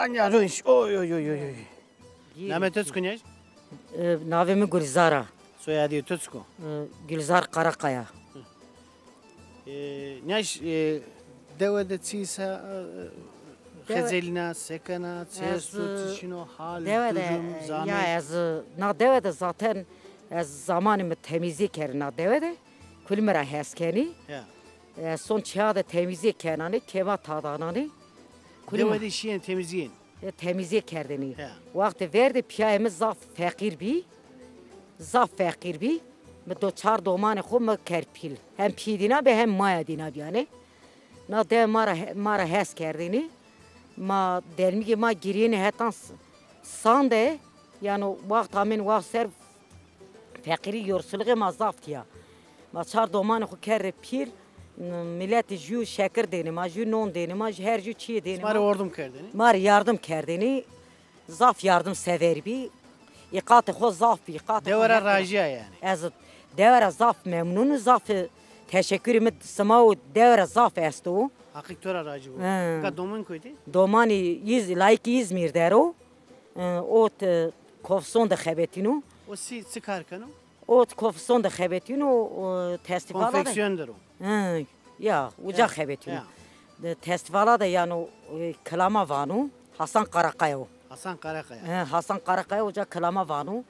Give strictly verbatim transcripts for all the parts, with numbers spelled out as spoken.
Anya ruş. Oy, oy, oy, oy, oy. Namê to çik o, nîyaj? E, navê mi Gulzar a. Soyadê to çik o? E, Gulzar Karakaya. E, nîyaj, e, dewe de çi sa, e, Dewe- xezelîna, se kena, çi esto, e, çi şino, hal, dewe de, durum, e, zanê? Ya ez, e, na dewe de zaten ez zamanê mi temizlîye kerî na dewe de. Kul mi ra hes kenî. Ya. E, son çiya de temizlîye kenanê, kema tadananê. Kul mi Dewe de şîyên temizlîyên. E, temizlîye kerdênî. Ya. Wextê ver de pîyayê mi zaf feqîr bî. Zaf feqîr bî. Mi do çar domanê xo mi kerd pîl. Hem pîyê dîna bî hem maya dîna bî yanî. Na dewe ma ra he-, ma ra hes kerdênî. Ma delmîgê ma girîyênê hetan s-, san de, yano wext amên wext ser feqîrî, yorsulixê ma zaf tîya. Ma çar domanê xo kerdê pîl, miletî jû şekir dênê ma, jû non dênê ma, jû her jû çîyê dênê ma. Ma rê yardim kerdênî? Ma rê yardim kerdênî. Zaf yardimsever bî. Îqatê xo zaf bî. Îqatê xo. Dewe ra hepî ra rajîya yanî? Ez dewe ra zaf memnun û zaf, e, teşekkürê mi sima û dewe ra zaf esto. Haqî to ra rajî bo. Hı. Ka doman kotî? Domanî Îz-, layikî Îzmîr der o. E, o t-, kofson de xebetîno. O sî çi kar keno? O kofson de xebetîno, o testîfala de. Konfeksiyon der o. Hı, ya, uca xebetîno. Ya. De testîfala de yano, e, kilama vano, Hasan Karakaya o. Hasan Karakaya. Hı, Hasan Karakaya uca kilama vano.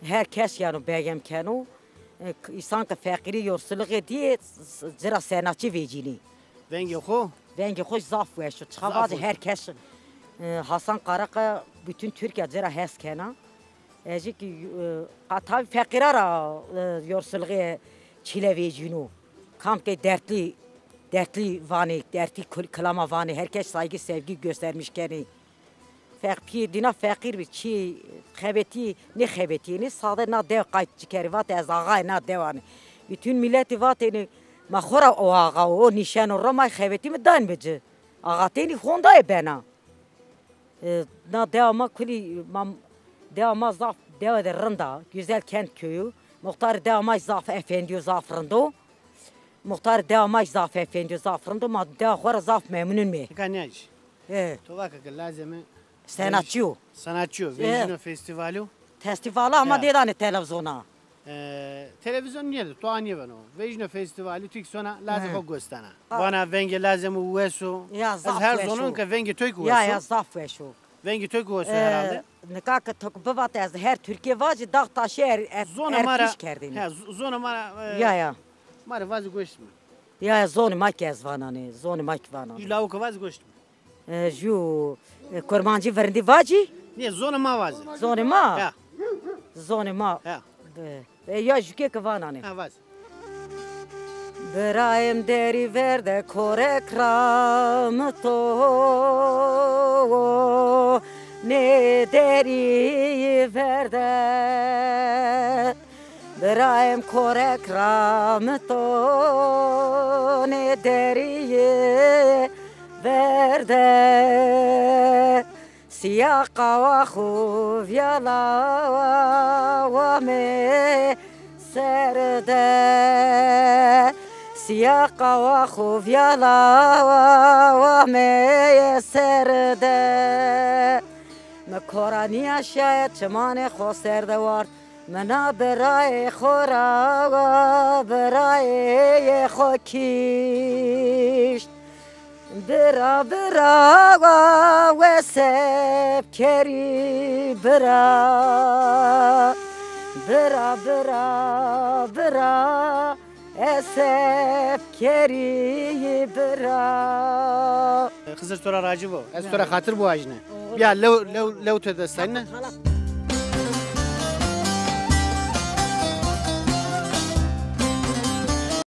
Her kes yano begem keno. E, k-, îsan ke feqîrî yorsulixê dîyê, s-, s-, ci ra senatçî vecînî. Vengê xo? Vengê xo zaf weş o. Çiqa vacî, her kes, e, Hasan Karakaya bütün Türkiye ci ra hes kena. Ez jî kî, e, qatavî feqîra ra, e, yorsulixê çîle vecîno. Kam ke dertlî, dertlî vanê, dertlî kul-, kilama vanê, her kes saygı sevgi göstermiş kenê. Feq-, pîyê dîna feqîr bî, çî xebetî, nêxebetîyênî, sade na dew qayt ci kerî, vatê ez axayê na dewanî. Bütün miletî vatênî, ma xo ra o axa o, o nîşeno ro, ma xebetî mi danîme ci. Axatênî hondayê bena. E, na dewa ma kulî, ma, dewa ma zaf dewe de rind a, Güzel Kent köyü. Muxtarê dewa ma zaf efendî yo, zaf rind o. Muxtarê dewa ma zaf efendî yo, zaf rind o. Ma dewa xo ra zaf memnun me. Nika nîyaj. E. To vake ke lazim e. Senatçî yo. Senatçî yo. E. Vejîno festîvalo. Festîvala ama nêdanê televîzyona. E, televîzyon nêdê, to anîye beno. Vejîno festîvalî, tu kî sona lazê xo gos dana. Vana vengê lazê mi wes o. Ya, zaf weş o. Ez her zonon ke vengê to kî wes o. Ya, ya, zaf weş o. Vengê to kî wes o herhalde. Nika ke to kî bivatê ez her Tirkîye vacî, dax taşî er-, er-, erkîş kerdênî. Zonê ma ra, he, z-, zonê ma ra, e, ya, ya. Ma rê vazî goşt mi. Ya, ya, zonê ma kî ez vananê, zonê ma kî vananê. Ju lawike vazî goşt mi. E, ju, e, kurmancî virindî vacî? Nê, zonê ma vazî. Zonê ma? Ya. Zonê ma. Ya. E, e, ya jukê ke vananê. Ha, vaz. Birayêm derî ver de korek ramito, nê derî ver de. Birayêm korek ramito, nê derî ver de. Sîya qawa xo vîyala wa, wa meye ser de. Sîya qawa xo vîyala wa, wa meye ser de. Mi kora nîya şaye çimanê xo ser de ward. Mi na birayê xo ra wa, birayê xo kîşt. Bira, bira, wa wesef kerî bira. Bira, bira, bira, esef kerî bira. Xizir to ra racî bo. Ez to ra xatir biwajîne. Bîya lew, lew, lew to dest dayne.